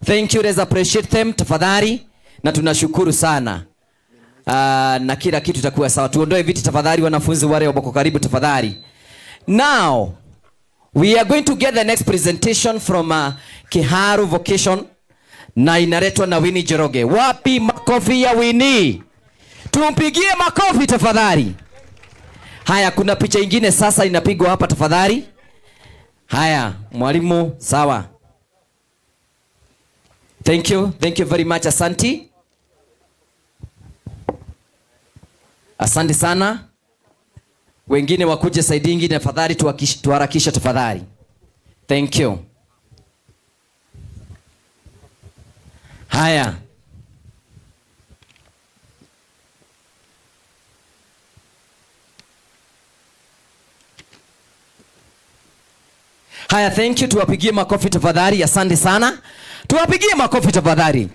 Thank you, let's appreciate them tafadhali, na tunashukuru sana. Na kila kitu itakuwa sawa. Tuondoe viti tafadhali, wanafunzi wale wako karibu tafadhali. Now we are going to get the next presentation from Kiharu Vocation na inaletwa na Winnie Njoroge. Wapi makofi ya Winnie? Tumpigie makofi tafadhali. Haya, kuna picha ingine sasa inapigwa hapa tafadhali. Haya, mwalimu, sawa. Thank you. Thank you very much. Asanti. Asante sana. Wengine wakuje side ingine tafadhali, tuharakishe tafadhali. Thank you. Haya. Haya, thank you. Tuwapigie makofi tafadhali. Asante sana. Tuwapigie makofi tafadhali.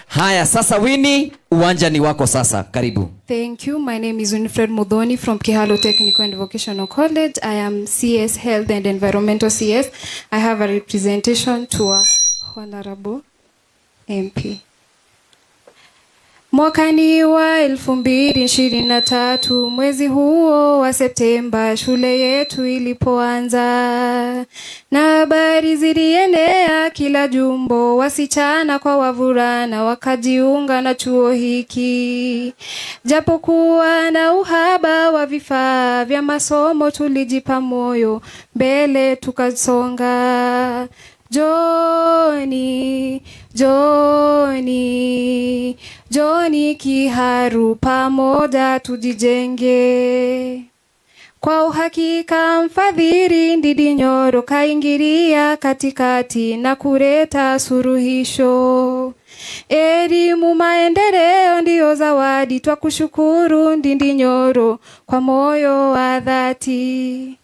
Haya, sasa Winnie, uwanja ni wako sasa. Karibu. Thank you. My name is Winifred Muthoni from Kiharu Technical and Vocational College. I am CS Health and Environmental CS. I have a representation to our Honorable MP. Mwakani wa 2023, mwezi huo wa Septemba, shule yetu ilipoanza, na habari zilienea kila jumbo, wasichana kwa wavulana wakajiunga na chuo hiki. Japokuwa na uhaba wa vifaa vya masomo, tulijipa moyo, mbele tukasonga. Njooni, njooni, njooni Kiharu, pamoja tujijenge. Kwa uhakika mfadhili Ndindi Nyoro kaingilia katikati na kuleta suluhisho. Elimu maendeleo ndiyo zawadi, twakushukuru Ndindi Nyoro kwa moyo wa dhati.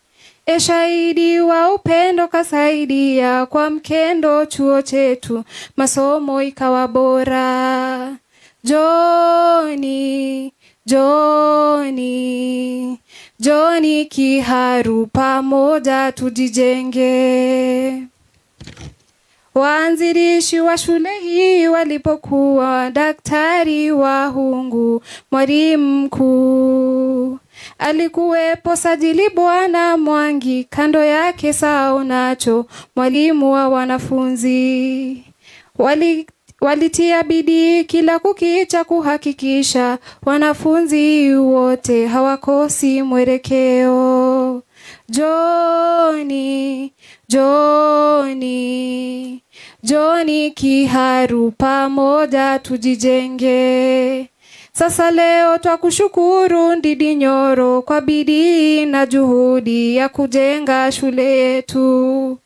E shahidi wa upendo kasaidia kwa mkendo chuo chetu, masomo ikawa bora. Njooni, njooni, njooni Kiharu, pamoja tujijenge. Waanzilishi wa shule hii walipokuwa Daktari Wahungu, mwalimu mkuu. Alikuwepo sajili Bwana Mwangi, kando yake Saonacho, mwalimu wa wanafunzi. Walitia bidii kila kukicha kuhakikisha wanafunzi wote hawakosi mwelekeo. Njooni, njooni, njooni Kiharu, pamoja tujijenge. Sasa leo twakushukuru Ndindi Nyoro kwa bidii na juhudi ya kujenga shule yetu.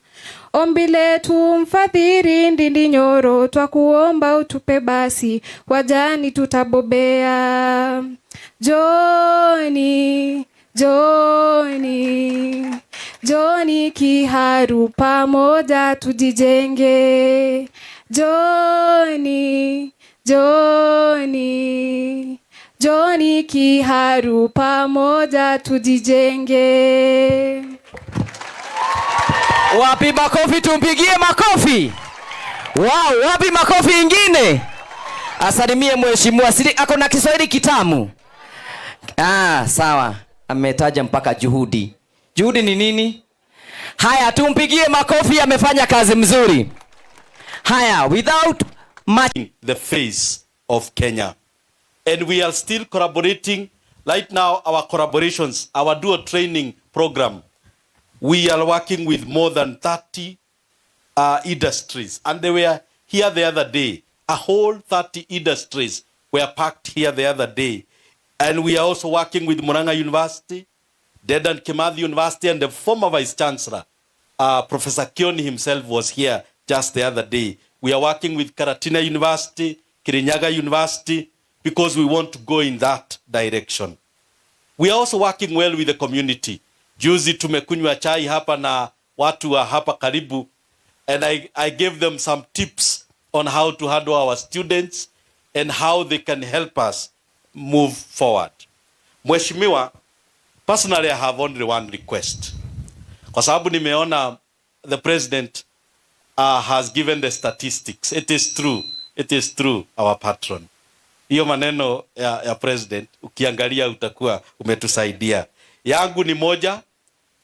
Ombi letu mfadhili Ndindi Nyoro, twakuomba utupe basi, wajani tutabobea. Njooni, njooni, njooni Kiharu, pamoja tujijenge. Njooni, njooni, njooni Kiharu, pamoja tujijenge. Wapi makofi? Tumpigie makofi. Wow, wapi makofi ingine? Asalimie mheshimiwa. Siri ako na Kiswahili kitamu. Ah, sawa. Ametaja mpaka juhudi. Juhudi ni nini? Haya, tumpigie makofi, amefanya kazi mzuri. Haya, without much the face of Kenya. And we are still collaborating. Right now, our collaborations, our dual training program, we are working with more than 30 industries. And they were here the other day. A whole 30 industries were packed here the other day. And we are also working with Murang'a University, Dedan Kimathi University, and the former Vice Chancellor, Professor Kioni himself was here just the other day. We are working with Karatina University, Kirinyaga University, because we want to go in that direction. We are also working well with the community. Juzi tumekunywa chai hapa na watu wa hapa karibu, and I gave them some tips on how to handle our students and how they can help us move forward. Mheshimiwa, personally I have only one request. Kwa sababu nimeona the president has given the statistics. It is true. It is true, our patron. Hiyo maneno ya president ukiangalia utakuwa umetusaidia. Yangu ni moja.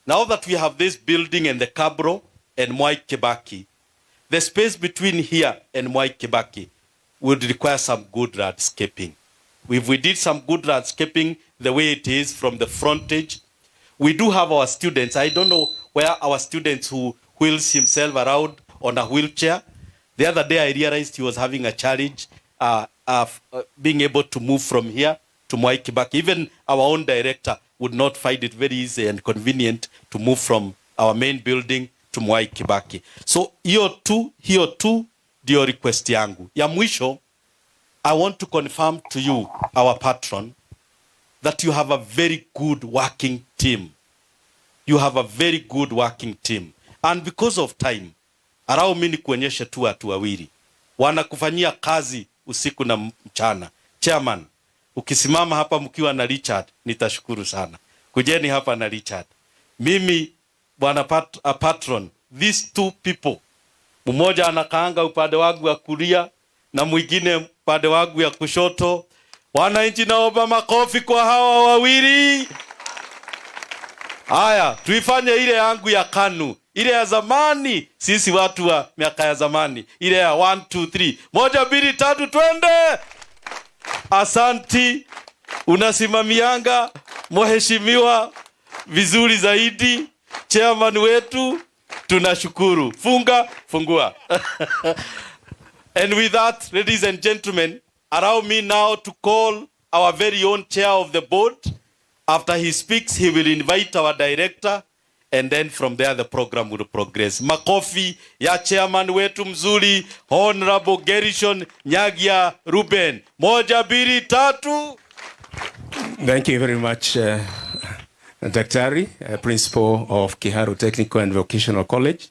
Now that we have this building and the Cabro and Mwai Kibaki, the space between here and Mwai Kibaki would require some good landscaping. If we did some good landscaping the way it is from the frontage, we do have our students. I don't know where our students who wheels himself around on a wheelchair. The other day I realized he was having a challenge being able to move from here to Mwai Kibaki. Even our own director would not find it very easy and convenient to move from our main building to Mwai Kibaki. So hiyo tu ndio request yangu. Ya mwisho, I want to confirm to you, our patron, that you have a very good working team. You have a very good working team. And because of time, allow me nikuonyeshe tu watu wawili wanakufanyia kazi usiku na mchana. Chairman, ukisimama hapa mkiwa na Richard, nitashukuru sana. Kujeni hapa na Richard. Mimi bwana patron, these two people, mmoja anakaanga upande wangu wa kulia na mwingine upande wangu ya kushoto. Wananchi, naomba makofi kwa hawa wawili. Haya, tuifanye ile yangu ya KANU, ile ya zamani, sisi watu wa miaka ya zamani, ile ya 1 2 3, moja mbili tatu, twende. Asanti, unasimamianga mheshimiwa vizuri zaidi, chairman wetu, tunashukuru. Funga, fungua. And with that, ladies and gentlemen, allow me now to call our very own chair of the board. After he speaks, he will invite our director, and then from there the program will progress. Makofi ya chairman wetu mzuri, Honorable Gerishon Nyagia Ruben. Moja, mbili, tatu. Thank you very much, Daktari, Principal of Kiharu Technical and Vocational College.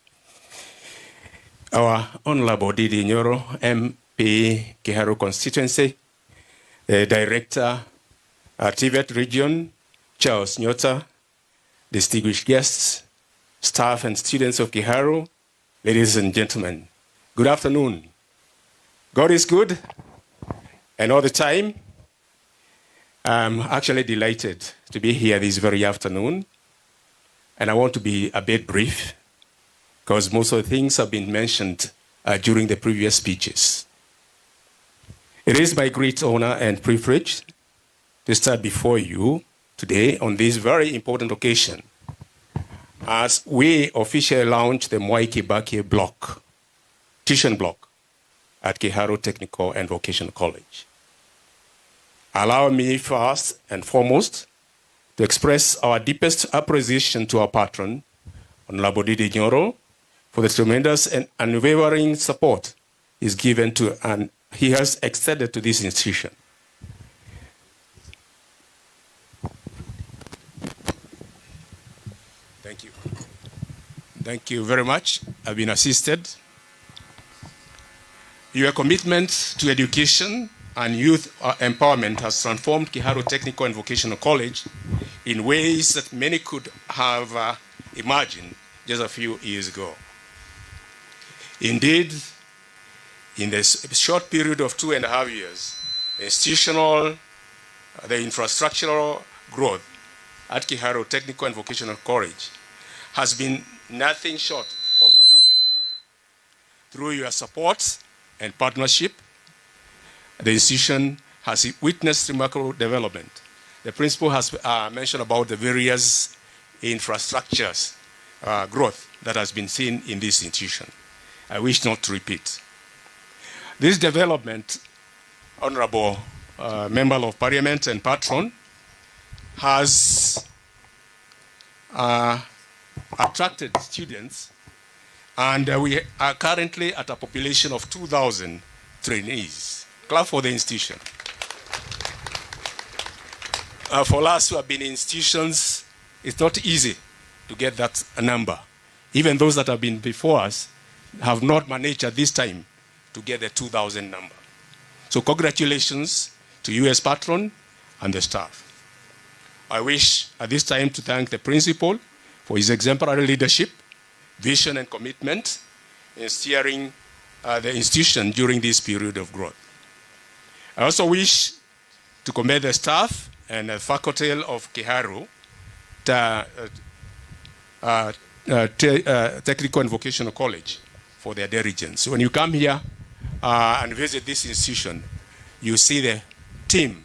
Our Honorable Ndindi Nyoro, MP Kiharu Constituency, the Director, TVET Region, Charles Nyota, distinguished guests, staff and students of Kiharu, ladies and gentlemen, good afternoon. God is good, and all the time. I'm actually delighted to be here this very afternoon, and I want to be a bit brief because most of the things have been mentioned during the previous speeches. It is my great honor and privilege to stand before you today on this very important occasion as we officially launch the Mwai Kibaki block, tuition block at Kiharu Technical and Vocational College. Allow me first and foremost to express our deepest appreciation to our patron, Honorable Ndindi Nyoro, for the tremendous and unwavering support he's given to and he has extended to this institution. Thank you. Thank you very much. I've been assisted. Your commitment to education and youth empowerment has transformed Kiharu Technical and Vocational College in ways that many could have imagined just a few years ago. Indeed, in this short period of 2.5 years, the infrastructural growth at Kiharu Technical and Vocational College has been nothing short of phenomenal. Through your support and partnership, the institution has witnessed remarkable development. The principal has mentioned about the various infrastructures growth that has been seen in this institution. I wish not to repeat. This development, Honorable Member of Parliament and Patron, has attracted students, and we are currently at a population of 2,000 trainees. Clap for the institution. For us who have been in institutions, it's not easy to get that number. Even those that have been before us have not managed at this time to get the 2,000 number. So congratulations to you as patron and the staff. I wish at this time to thank the principal for his exemplary leadership, vision and commitment in steering the institution during this period of growth. I also wish to commend the staff and the faculty of Kiharu Technical and Vocational College for their diligence. When you come here and visit this institution, you see the team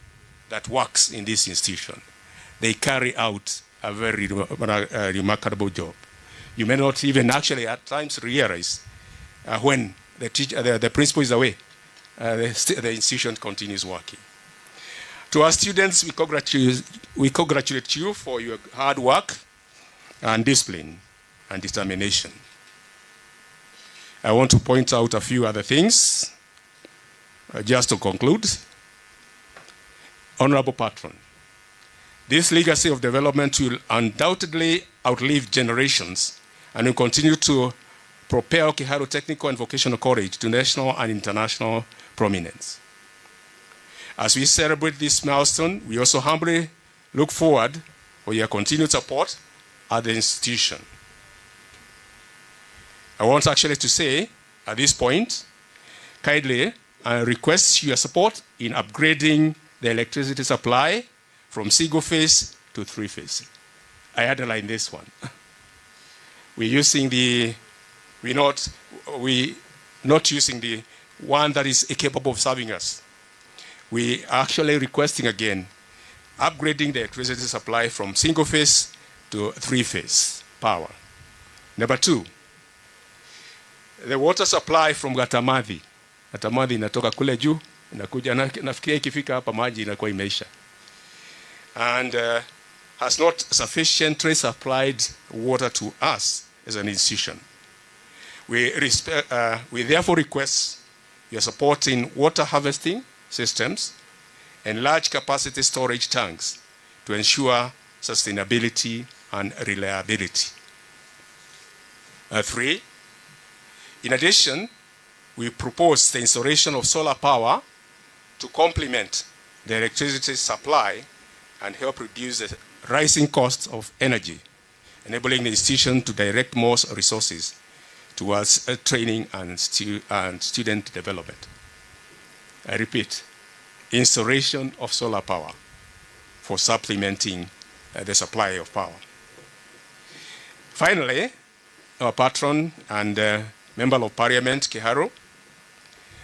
that works in this institution. They carry out a very remarkable job. You may not even actually at times realize when the principal is away, the institution continues working. To our students, we congratulate you for your hard work and discipline and determination. I want to point out a few other things just to conclude. Honorable Patron, this legacy of development will undoubtedly outlive generations and will continue to propel Kiharu Technical and Vocational College to national and international prominence. As we celebrate this milestone, we also humbly look forward for your continued support at the institution. I want actually to say at this point, kindly I request your support in upgrading the electricity supply from single phase to three phase. I underline this one. We not using the one that is capable of serving us. We are actually requesting again, upgrading the electricity supply from single phase to three phase power. Number two, the water supply from Gatamadhi. Gatamadhi inatoka kule juu inakuja, nafikiria ikifika hapa maji inakuwa imeisha, and has not sufficiently supplied water to us as an institution. We therefore request your support in water harvesting systems and large capacity storage tanks to ensure sustainability and reliability. Three, in addition, we propose the installation of solar power to complement the electricity supply and help reduce the rising costs of energy, enabling the institution to direct more resources towards training and student development. I repeat, installation of solar power for supplementing the supply of power. Finally, our patron and Member of Parliament, Kiharu,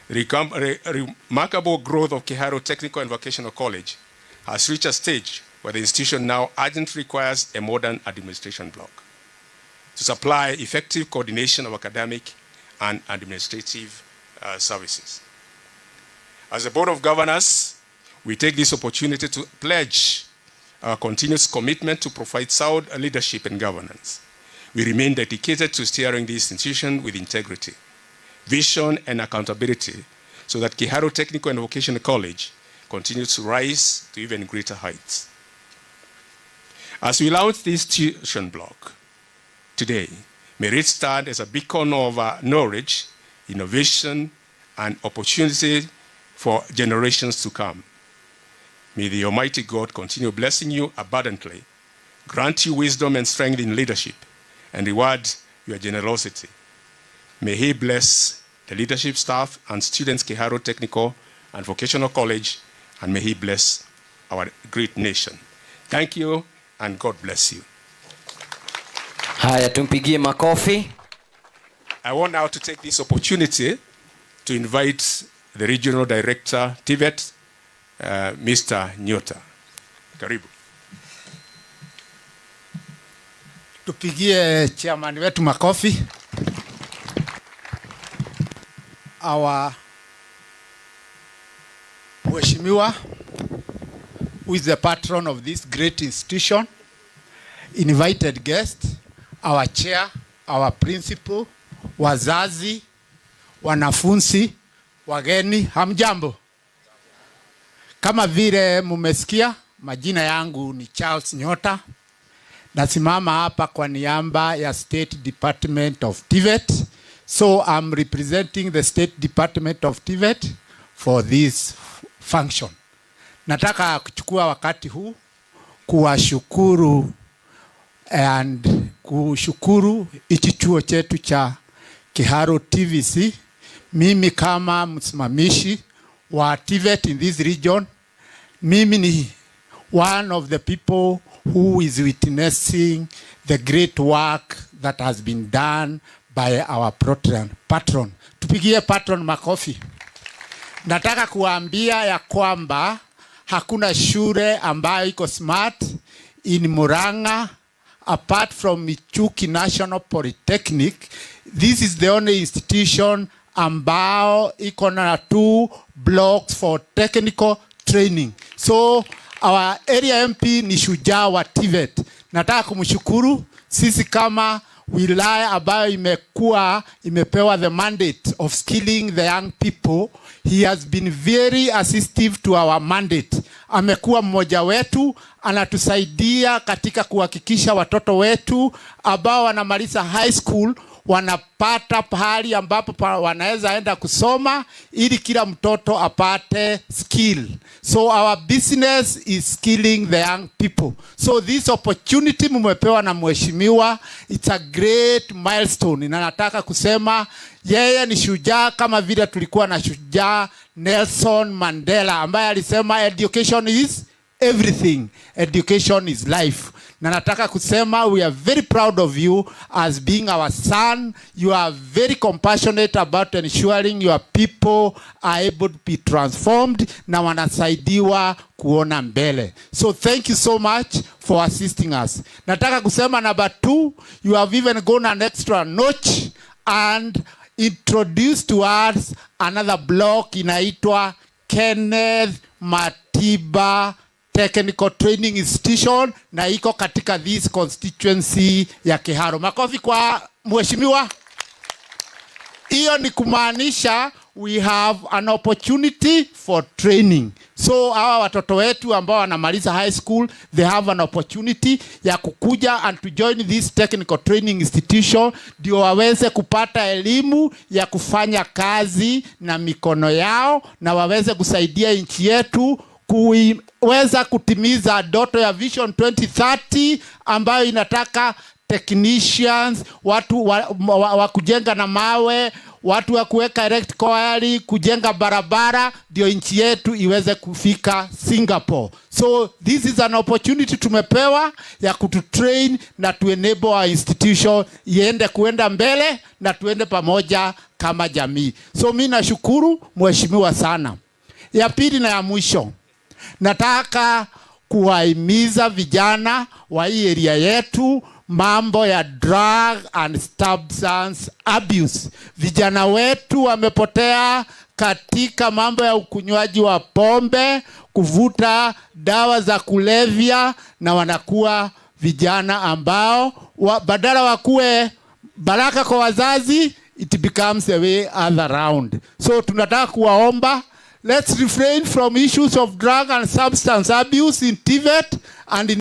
remarkable growth of Kiharu Technical and Vocational College has reached a stage where the institution now urgently requires a modern administration block to supply effective coordination of academic and administrative services. As a Board of Governors, we take this opportunity to pledge our continuous commitment to provide sound leadership and governance. We remain dedicated to steering this institution with integrity, vision, and accountability so that Kiharu Technical and Vocational College continues to rise to even greater heights. As we launch this tuition block today, may it stand as a beacon of knowledge, innovation, and opportunity for generations to come. May the Almighty God continue blessing you abundantly, grant you wisdom and strength in leadership, and reward your generosity. May He bless the leadership staff and students Kiharu Technical and Vocational College, and may He bless our great nation. Thank you, and God bless you. Haya, tumpigie makofi. I want now to take this opportunity to invite the Regional Director, TVET, Mr. Nyota. Karibu. Tupigie chairman wetu makofi. Our Mheshimiwa, who is the patron of this great institution, invited guest, our chair, our principal, wazazi, wanafunzi, wageni, hamjambo. Kama vile mumesikia, majina yangu ni Charles Nyota. Nasimama hapa kwa niaba ya State Department of TVET. So I'm representing the State Department of TVET for this function. Nataka kuchukua wakati huu kuwashukuru and kushukuru hichi chuo chetu cha Kiharu TVC. Mimi kama msimamishi wa TVET in this region, mimi ni one of the people who is witnessing the great work that has been done by our patron. Tupigie patron makofi. Nataka kuambia ya kwamba hakuna shule ambayo iko smart in Murang'a apart from Michuki National Polytechnic. This is the only institution ambao iko na two blocks for technical training. So our area MP ni shujaa wa TVET. Nataka kumshukuru. Sisi kama wilaya ambayo imekuwa imepewa the mandate of skilling the young people, he has been very assistive to our mandate. Amekuwa mmoja wetu, anatusaidia katika kuhakikisha watoto wetu ambao wanamaliza high school wanapata pahali ambapo wanaweza enda kusoma ili kila mtoto apate skill. So our business is skilling the young people. So this opportunity mumepewa na mheshimiwa, it's a great milestone. Na nataka kusema yeye ni shujaa kama vile tulikuwa na shujaa Nelson Mandela ambaye alisema education is everything. Education is life. Na nataka kusema we are very proud of you as being our son. You are very compassionate about ensuring your people are able to be transformed na wanasaidiwa kuona mbele. So thank you so much for assisting us. Nataka kusema number two, you have even gone an extra notch and introduced to us another block inaitwa Kenneth Matiba Technical Training Institution na iko katika this constituency ya Kiharu. Makofi kwa mheshimiwa. Hiyo ni kumaanisha we have an opportunity for training. So hawa watoto wetu ambao wanamaliza high school, they have an opportunity ya kukuja and to join this technical training institution ndio waweze kupata elimu ya kufanya kazi na mikono yao na waweze kusaidia nchi yetu kuweza kutimiza ndoto ya Vision 2030 ambayo inataka technicians, watu wa kujenga na mawe, watu wa kuweka electrical wire, kujenga barabara, ndio nchi yetu iweze kufika Singapore. So this is an opportunity tumepewa ya kututrain na to enable our institution iende kuenda mbele na tuende pamoja kama jamii. So mi nashukuru mheshimiwa sana. Ya pili na ya mwisho, nataka kuwahimiza vijana wa hii area yetu mambo ya drug and substance abuse. Vijana wetu wamepotea katika mambo ya ukunywaji wa pombe, kuvuta dawa za kulevya, na wanakuwa vijana ambao badala wakuwe baraka kwa wazazi, it becomes a way other round. So tunataka kuwaomba, let's refrain from issues of drug and substance abuse in TVET and in